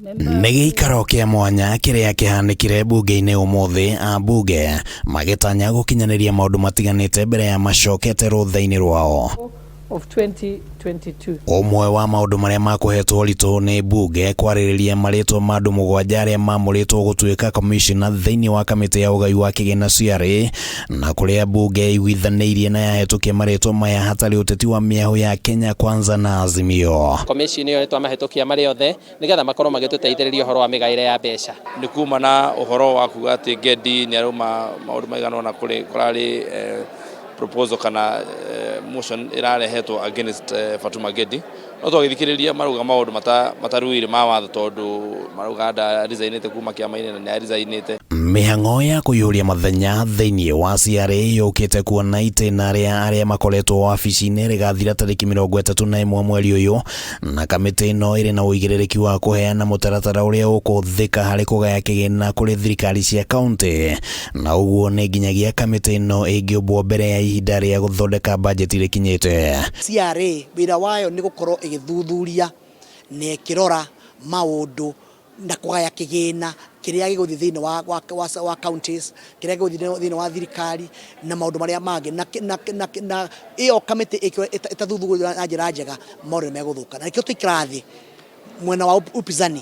Nĩ gĩikaro kĩa mwanya kĩrĩa kĩhanĩkire mbunge-inĩ ũmũthĩ, ambunge magĩtanya gũkinyanĩria maũndũ matiganĩte mbere ya macokete rũtha-inĩ rwao. Of 2022. Ũmwe wa maũndũ marĩa makũhetwo ũritũ nĩ mbunge kwarĩrĩria marĩtwa ma andũ 7 arĩa mamũrĩtwo gũtuĩka commissioner thĩinĩ wa kamĩtĩ ya ũgai wa kĩgĩna CRA, na kũrĩa mbunge ĩiguithanĩirie na yahetũkia marĩtwa maya hatarĩ ũteti wa mĩahũ ya Kenya Kwanza na Azimio. Commission ĩyo nĩ twamahĩtũkia marĩ othe nĩgetha makorwo magĩtũteithĩrĩria ũhoro wa mĩgaĩre ya mbeca. Nĩ kuma na ũhoro wa kuga atĩ Gedi nĩ arauma maũndũ maigana ũna kũrĩ kũrarĩ proposal kana motion ĩrarehetwo against Fatuma Gedi, no twagĩthikĩrĩria marauga maũndũ mataruire ma watho tondũ marauga nda resignĩte kuma kĩama-inĩ na nĩ resignĩte. Mĩhang'o ya kũiyũria mathenya thĩinĩ wa CRA yũkĩte kuona itĩna rĩa arĩa makoretwo wabici-inĩ rĩgathira tarĩki 31 mweri ũyũ, na kamĩtĩ ĩno ĩrĩ na ũigĩrĩrĩki wa kũheana mũtaratara ũrĩa ũkũhũthĩka harĩ kũgaya kĩgĩna kũrĩ thirikari cia kaunti, na ũguo nĩ nginyagia kamĩtĩ ĩno ĩngĩũmbwo mbere ya ihinda rĩa gũthondeka bajeti rĩkinyĩte. CRA wĩra wayo nĩ gũkorwo ĩgĩthuthuria na ĩkĩrora maũndũ na kũgaya kĩgĩna kĩrĩa gĩgũthiĩ thĩinĩ wa counties, kĩrĩa gĩgũthiĩ thĩinĩ wa thirikari na maũndũ marĩa mangĩ, na ĩyo kamĩtĩ ĩtathuthuria na njĩra njega, maũndũ nĩ megũthũka. Na nĩkĩo tũikaraga thĩ mwena wa upinzani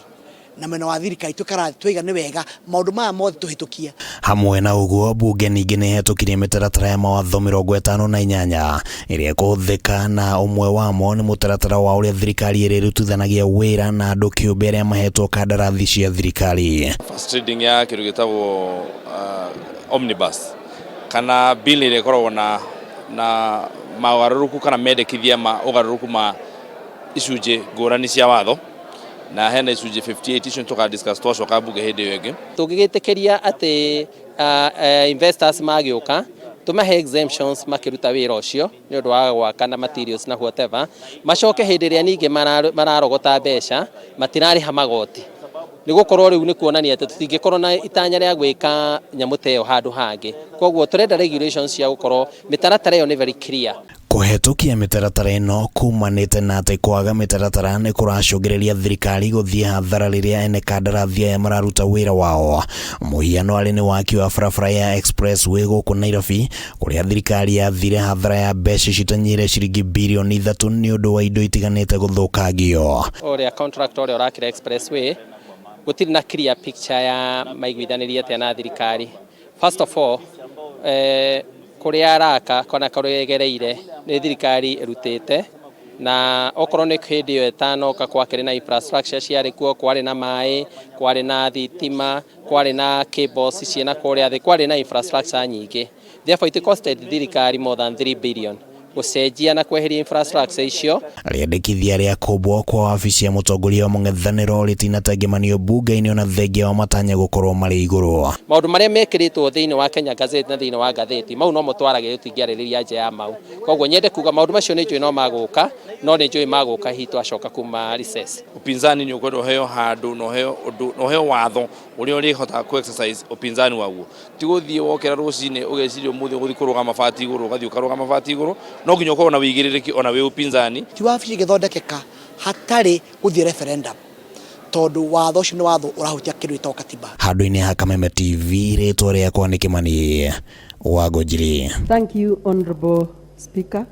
na mwena wa thirikari, tũikaraga thĩ twaiga nĩ wega maũndũ maya mothe tũhĩtũkie. Hamwe na ũguo, mbunge ningĩ nĩ ĩhetũkirie mĩtaratara ya mawatho 58 ĩrĩa ĩkũhũthĩka, na ũmwe wamo nĩ mũtaratara wa ũrĩa thirikari ĩrĩrutithanagia wĩra na andũ kĩũmbe arĩa mahetwo kandarathi cia thirikari. First reading ya kĩndũ gĩtagwo omnibus kana bill ĩrĩa ĩkoragwo na maũgarũrũku kana mendekithia ma ũgarũrũku ma icunjĩ ngũrani cia watho, na hena icunjĩ 58 icio tũka discuss twacoka mbunge hĩndĩ ĩyo ĩngĩ. Tũngĩgĩtĩkĩria atĩ investors magĩũka tũmahe exemptions makĩruta wĩra ũcio nĩ ũndũ wa gwaka na materials na whatever, macoke hĩndĩ ĩrĩa ningĩ mararogota mbeca matirarĩha magoti, nĩ gũkorwo rĩu nĩ kuonania atĩ tũtingĩkorwo na itanya rĩa gwĩka nyamũ ta ĩyo handũ hangĩ. Koguo tũrenda regulations cia gũkorwo mĩtaratara ĩyo nĩ very clear. Kũhetũkia mĩtaratara ĩno kumanĩte na atĩ kwaga mĩtaratara nĩ kũracũngĩrĩria thirikari gũthiĩ hathara rĩrĩa ene kandarathi aya mararuta wĩra wao. Mũhiano arĩ nĩ waki wa barabara ya Expressway gũkũ Nairobi, kũrĩa thirikari yathire hathara ya mbeca citanyihĩre ciringi birioni 3 nĩ ũndũ wa indo itiganĩte gũthũkangio. Ũrĩa contractor ũrĩa ũrakĩra Expressway gũtirĩ na clear picture ya maiguithanĩrie atĩa na thirikari. First of all, kũrĩa araka kana kũrĩa ĩgereire nĩ thirikari ĩrutĩte, na okorwo nĩ hĩndĩ ĩyo ĩtanoka kwakĩrĩ na infrastructure ciarĩ kuo, kwarĩ na maĩ, kwarĩ na thitima, kwarĩ na cables ciĩna kũrĩa thĩ, kwarĩ na infrastructure nyingĩ. Therefore it costed thirikari more than 3 billion gũcenjia na kweheria infrastructure icio. Rĩendekithia rĩa kũmbwo kwa wabici ya mũtongoria wa mũng'ethanĩro rĩtinatengemanio mbunge-inĩ ona thengia wa matanya gũkorwo marĩ igũrũ. Maũndũ marĩa mekĩrĩtwo thĩinĩ wa Kenya Gazette na thĩinĩ wa ngathĩti mau no mũtwaragĩria, tũtingĩarĩrĩria nja ya mau. Koguo nyende kuga maũndũ macio nĩ njũĩ no magũka, no nĩ njũĩ magũka hihi twacoka kuma recess. Upinzani nĩ ũkwenda ũheo handũ na ũheo ũndũ na ũheo watho ũrĩa ũrĩhotaga ku exercise upinzani waguo, ti gũthiĩ wokĩra rũcinĩ ũgeciria ũmũthĩ ũgũthiĩ kũrũgama bati igũrũ, ũgathiĩ ũkarũgama bati igũrũ. No nginya ũkorwo na wĩigĩrĩrĩki ona wĩ upinzani. Ti wabici ĩngĩthondekeka hatarĩ gũthiĩ referendum, tondũ watho ũcio nĩ watho ũrahutia kĩndũ gĩtagwo katiba. Handũ-inĩ ha Kameme TV, rĩtwa rĩakwa nĩ Kĩmani wa Ngũnjiri. Thank you, Honorable Speaker.